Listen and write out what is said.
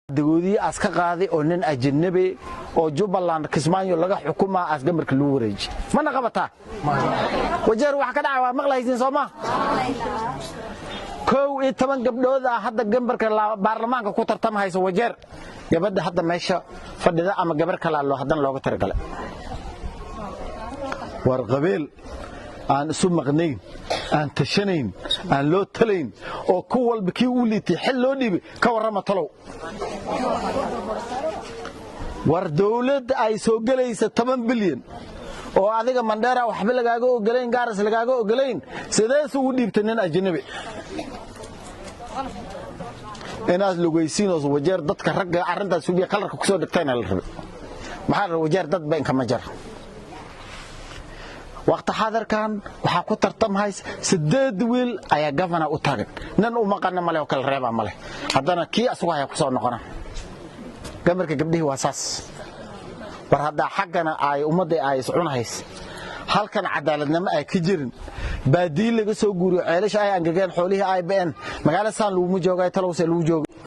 Dagoodiye aas ka qaaday oo nin ajanabi oo Jubbaland Kismaayo laga xukumaa aas gambarka lagu wareeji. Mana qabataa? Wajeer wax ka dhaca waa maqlaysiin, soo ma? 11 gabdhood ah hadda gambarka baarlamaanka ku tartamahaysa Wajeer. Gabadha hadda meesha fadhida ama gabar kalaa loo haddana looga talagalay. War qabiil aan isu maqnayn, aan tashanayn, aan loo talayn, oo ku walba kii u liitay xil loo dhiibay, ka warrama talow. War dawladda ay soo gelaysa 10 bilyan oo adiga Mandheera waxba lagaaga ogolayn, Gaaris lagaaga ogolayn, sidees ugu dhiibtay nin ajnabi? Inaad lugaysiinoos Wajeer dadka ragga arrintaas suubiya kalarka kusoo dhigtayna la rabay. Maxaa la rabay? Wajeer dad ba inkama jara. Waqti xaadirkan waxaa ku tartamhays sideed wiil ayaa governor u taagan. Nin u maqana male oo kala reebaa male. Haddana kii asugu haya kusoo noqona. Gamarka gabdhihii waa saas. War haddaa xaggana ay ummadda ay iscunahays, halkan cadaaladnimo ay ka jirin, baadiyi laga soo guuriyo, ceelasha ay angageen, xoolihii ay ba'een, magaalo saan laguma joogay, talowse lagu joogo.